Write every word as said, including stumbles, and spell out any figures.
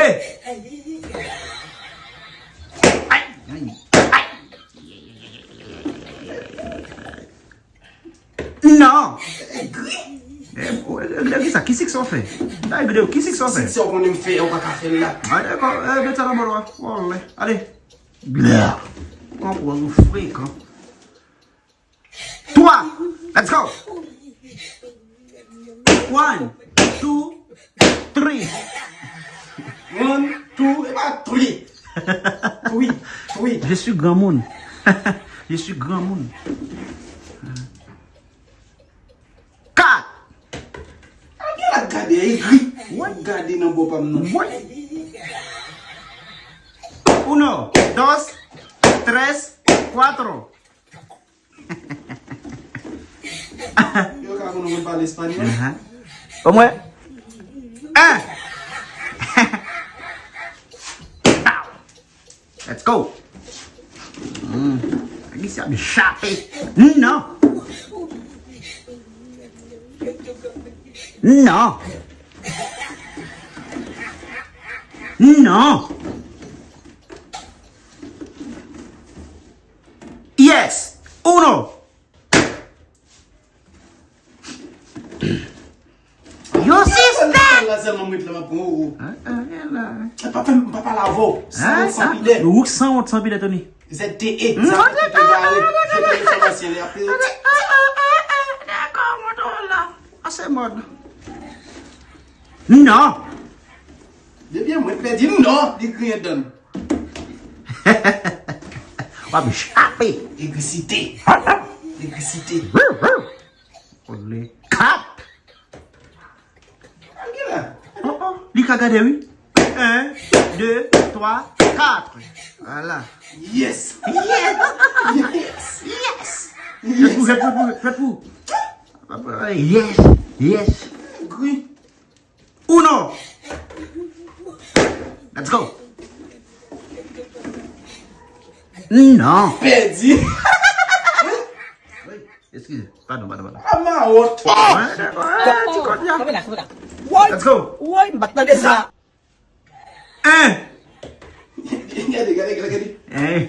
De. Ay, ay, ay. Non. Egri. Eh, oh, egri de kisa? Ki siksè w fè? Egri de ki siksè w fè? Siksè w konnen m fè, ou pa ka fè l la. Ah, dakò. Eh, met sa nan bò dwat. Wòlè. Ale. Blè. Konprann ou frekan. Twa. Let's go. One, two, three. One, two, e pa three. Three, three. Je suis granmoun. Je suis granmoun. Kat. Al gen la gade egri. Wi. Gade nan bò pa m nan. Wi. Uno, dos, tres, cuatro. Yo ka konnen mwen pale espanyòl. Omwen. En. Let's go. Hmm. Nèg isi ap chape. Non. Non. Non. Yes. Uno. Yo, sistè! La sèlman mwen la m ap pran ou. Ah, ah, la. Papa, papa lavo. San wont, san pidè. Ou san wont, san pidè, Tony. Z T E. Sa ki te gare. Fè telefòn ansyen li ap. Dakò, mwen la. Ase mòd. Non. Debyen mwen pèdi non, li griyen dan. W ap chape. Egrisite. Egrisite. Ole. Kat. Al gen la. Oh, oh. Li ka gade, wi. Eh, de, twa, kat. Vwala. Yes! Yes! Yes! Yes! Fèt pou, fèt pou, fèt pou. Yes! Yes! Gri. Uno! Let's go! Non! Pèdi! Wi, eskize. Padon, padon, padon. A mawòt! Wè, wè, ti kòd la. Kanpe la, kanpe la. Woy! Let's go! Woy, m pa t tande sa. En! Gade, gade, gade, gade. En,